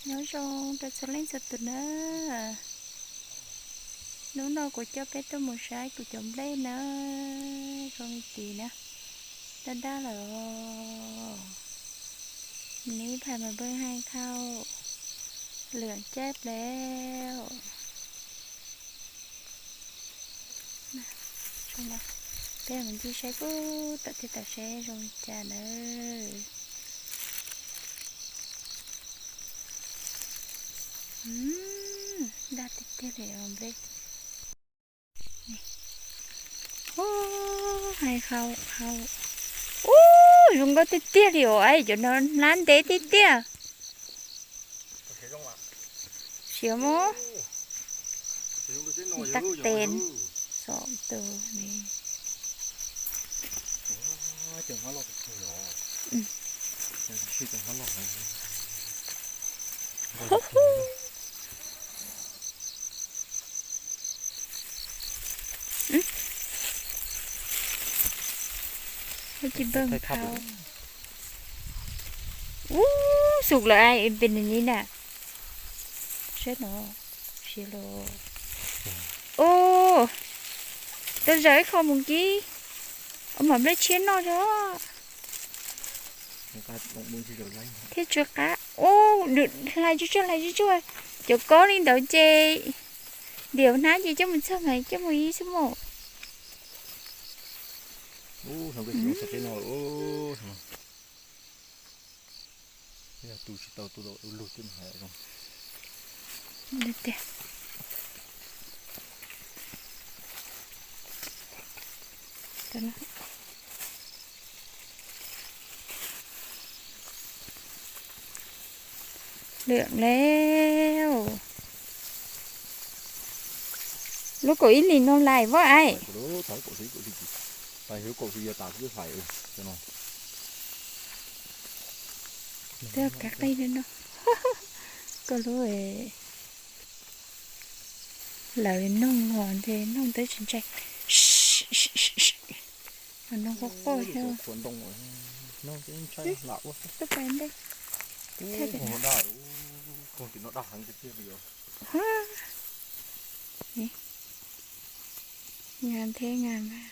Nyob zoo rau txhua leej txhua tus na. Hnub no kuv coj peb tuaj mus saib kuv cov nplej na. Zoo li tid na. Daj daj lawm os. Neb phais mas npej haj khau, lwam caij plawv. Peb mus ncig saib puag tom tej tom seb zoo li cas nawb. Daj tiag tiag li os nplej. Hais hau hau. Ub, zoo nkauj tiag tiag li os, cov no hlab ntev tiag tiag. Siav mog. Tab tes xom tus li. Ub, xum lawm, pem ni na. Saib no, siav los. Ub, tau zaws ib qho mus kib. Ua mam nplej tshiab noj tso. Thiab tsw qab. Ub, hlais tsuj tsuag, hlais tsuj tsuag. Cov kob li ntawd ces diam hnab ces coj mus txog mas coj mus ib xub mus. Yog tu tsis tau tu lug twb hais zoo. Lwm le, lub kaum ib hlis no lais voj ai. Twb kav qij no, koj lub lawv noog os, ntshe noog twb tsis ntshai. Noog quaj quaj thiab. Tuaj pais ntej. Ngas thiab ngas mas.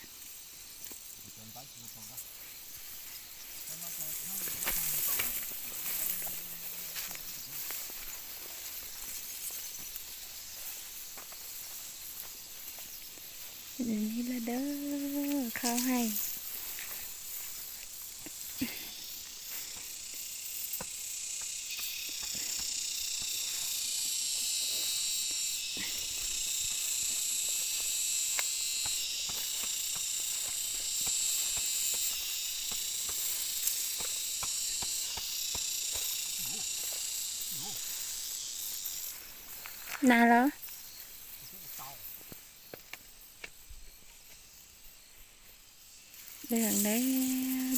Lawm dawb khau hais. Nas los?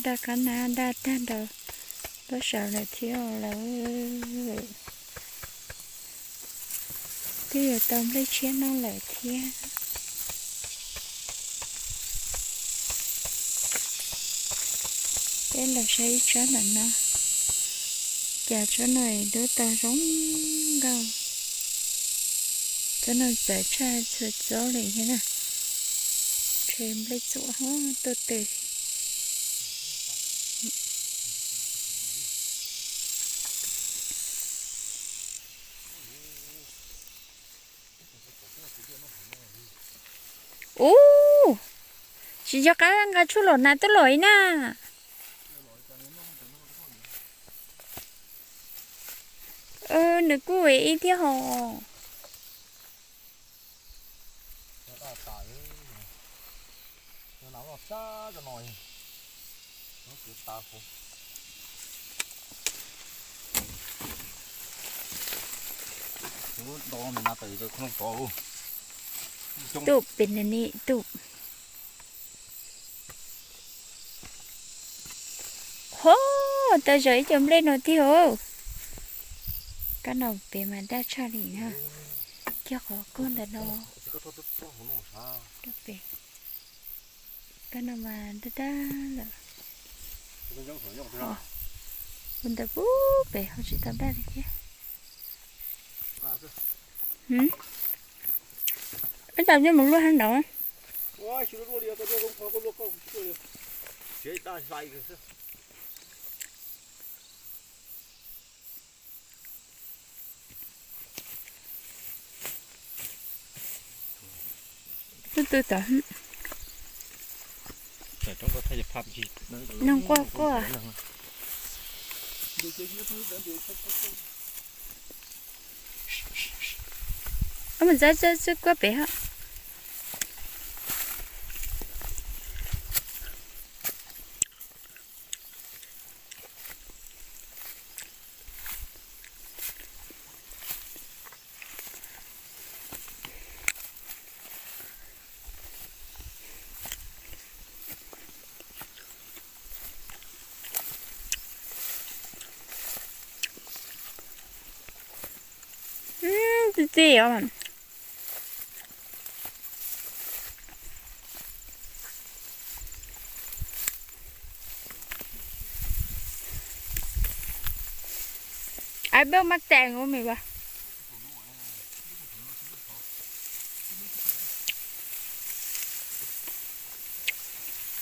Daj qab nab daj tag nrho, pab saud lawm thiab lawm. Twb yuav tau nplej tshiab noj lawm thiab. Peb los saib ib tsob ntawm no, cas tsob no dub tau zoo nkauj. Tsob no txawv tshaj txhua tsob li thiab na. Ntshe nplej txuam tuaj tws. Ub, tsis nco qab nqa tshuaj los hnav tuaj los ib na. Nws kuj ib thiab hos. Tuj pem ni tuj. Ho, tau zov ib co nplej no tiag os. Kab no pem mas daj tshaj li na. Cog qhov koj ntawm no. Kab no mas daj daj lawm. Ua ntawd pub pem ho tsis tau daj li thiab. Ib tag coj mus luaj hab nraud. Tw tw tom, noog quaj quaj. Mus txawb txawb txawb kuab pem hab. Txi txi os. Ai, peb mab tes ua me as.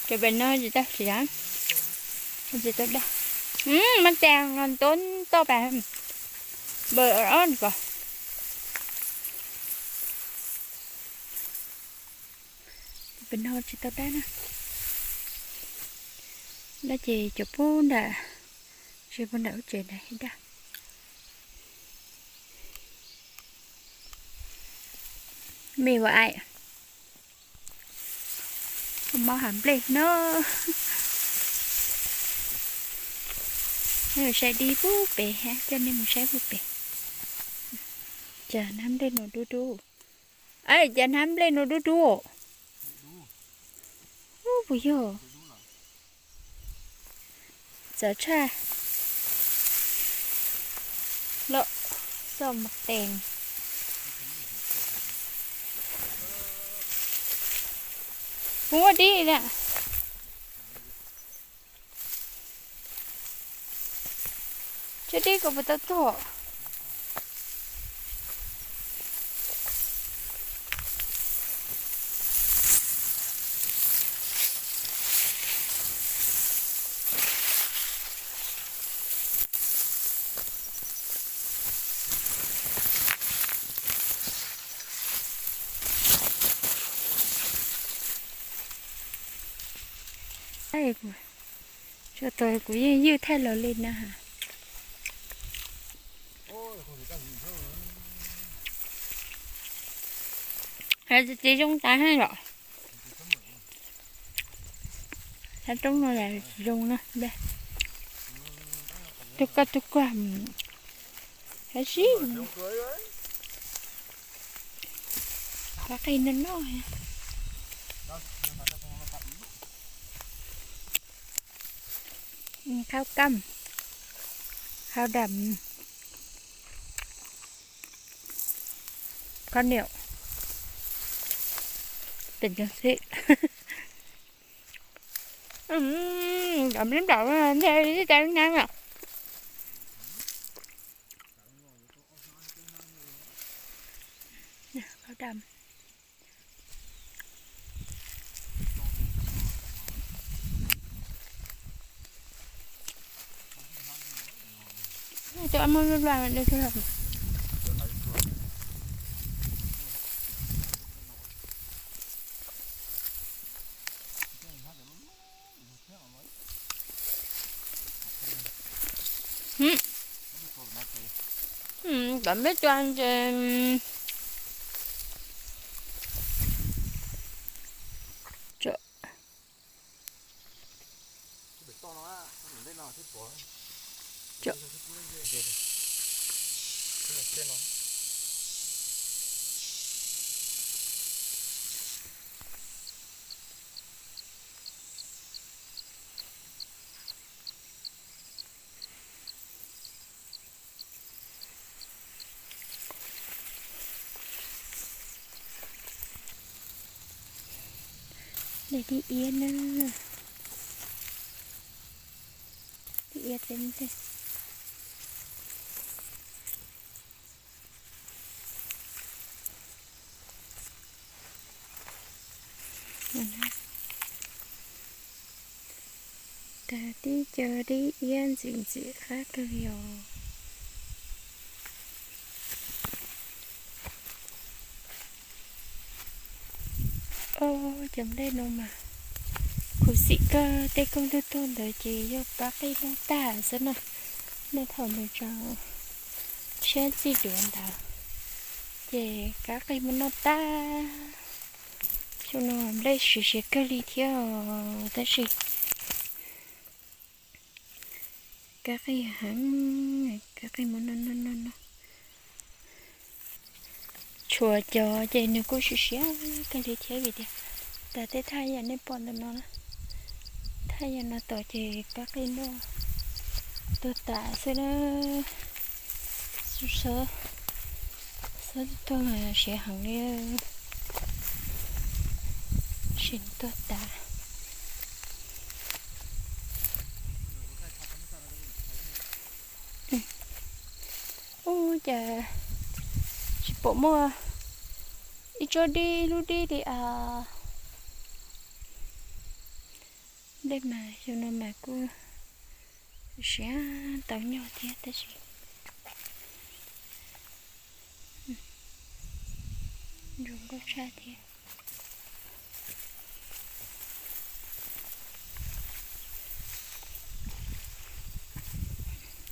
Cov pem no tsis tau siav, tsis tau daj. Mab tes no tuab toj pas npaws ob ko. Pem no tsis tau daj na. Daj ces cov pub nram, tsis pub nram ub tsev ntawd daj. Me ua ai. Mob hav nplej no. Nej saib dib pub pem, coj nej mus saib pub pem. Cas hnab nplej no dub dub. Cas hnab nplej no dub dub. Ub, puas yog? Txawv tshaj. Lawm, xauj mas tees. Kuv muaj dib na. Tshuav dib kuv puas tau tuaj. Tsuas tau kuv yeej ywj thaij los li na. Tsis zoo tas los. Sab roob no tsis zoo na. Tuaj koj tuaj koj. Hab sib qab qis no noj. Khau kam, khau dam, khau niam, pem cov xwb. Dam lub dam nthe ib tas nab. Khau dam. Kom peb cua ces Dej dib iab na. Dib iab teb nteg. Dib co dib iab ntxim ntxim qab kawg li os. Ob, cov nplej no mas khuv xim kawg, tej koob ntuj tuag ntawd ces yog kab qij noj tag xwb na. Noj thaum nws tseem tshiab txij duav ntawd ces kab qij muab noj tag. Xyoo no nplej siav siav kawg li thiab os, tab sis kab qij heev, kab qij muab noj noj noj noj. Tshuav cov ces nws kuj siav siav kawg li thiab vim tias tas tej thaj yam nej pom ntawm no na, thaj yam no tom ces kab qij noj tuag tas xwb na. Xob tuag mas siav heev li, siav tuag tas. Ub, cas tsis pom muaj ib tsob dib lub dib li as. Dej mas xyoo no mas kuj siav tau nyuag thiab tab sis zoo nkauj tshaj thiab.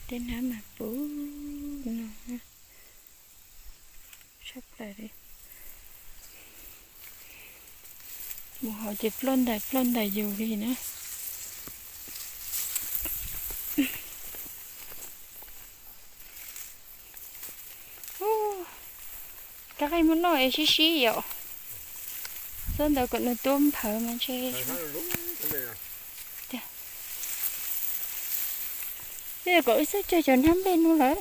Tej nab mas puv no tshaj plaws li. Mus hauv ces ploj ntais ploj ntais yus li na. Kab qij muab noj es sib sib yom. Txhob ntawd kom nws tuab nphawv mas ntshe. Twb yog kom wb txhob cog cov nab nplej no lawm.